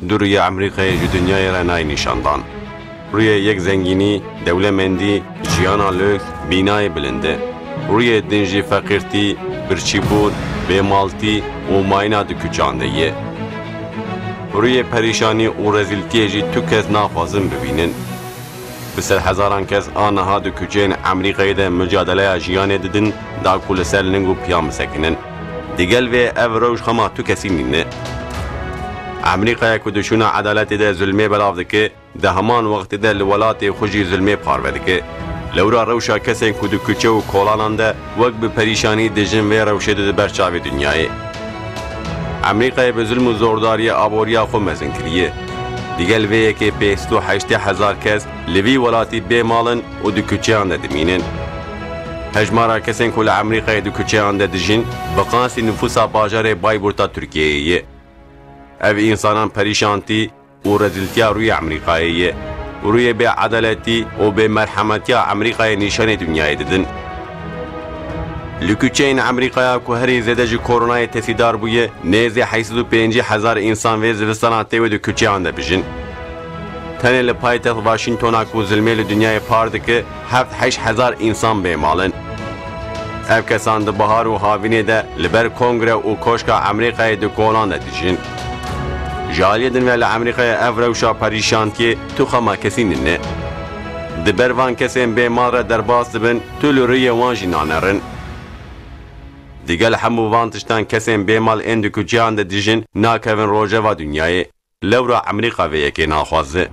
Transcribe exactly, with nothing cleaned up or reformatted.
Du rûyê Amerîkayê ji dinyayê re nayê nîşandan. Rûyê yek zengînî, dewlemendî, jiyana lûks, bînayê bilind e. Rûyê din jî feqîrtî, birçîbûn, bêmaltî û mayîna di kuçeyan de ye. Rûyê perîşanî û rezîltiyê jî tu kes naxwazin bibînin. Bi sedhezaran kes a niha di kuçeyên Amerîkayê de micadeleya jiyanê didin, da ku li ser ling û piyan bisekinin. Digel vê ev rewş xema tu kesî nîne. Amerîkaya ku di şûna edaletê de zulmê belav dike, di heman wextê de li welatê xwe jî zulmê parve dike. Lewra rewşa kesên ku di kuçe û kolanan de wek bi perîşanî dijin vê rewşê de di ber çavê dinyayê. Amerîkayê bi zulm û zordariyê aboriya xwe mezin kiriye. Digel vê yekê pênc sed û heştê hezar kes li vî welatî bê mal in û di kuçeyan de dimînin. Hejmara kesên ku li Amerîkayê di kuçeyan de dijîn, bi qasî nifûsa bajarê Bayburta Tirkiyeyê ye. Ev însanan perîşantî û rezîltiya rûyê Amerîkayê ye. Rûyê bêedaletî û bêmerhemetiya Amerîkayê nîşanê dinyayê didin. Li kuçeyên Amerîkaya ku herî zêde ji koronayê tesîdar bûye, nêzî heşt sed û pêncî hezar însan vê zivistana tê wê di kuçeyan de bijin. Tenê li paytext Washingtona ku zilmê li dinyayê par dike, heft heşt hezar însan bê mal in. Ev kesan di bihar û havînê de li ber kongre û koşka Amerîkayê di kolan de dijîn. Ji aliyê din ve li Amerîkayê ev rewşa perîşantiyê tu xema kesî nîne. Di ber van kesên bê mal re derbas dibin, tu li rûyê wan jî nanerin. Digel hemû van tiştan kesên bê mal ên di kuçeyan de dijîn nakevin rojeva dinyayê. Lewra Amerîka vê yekê naxwaze.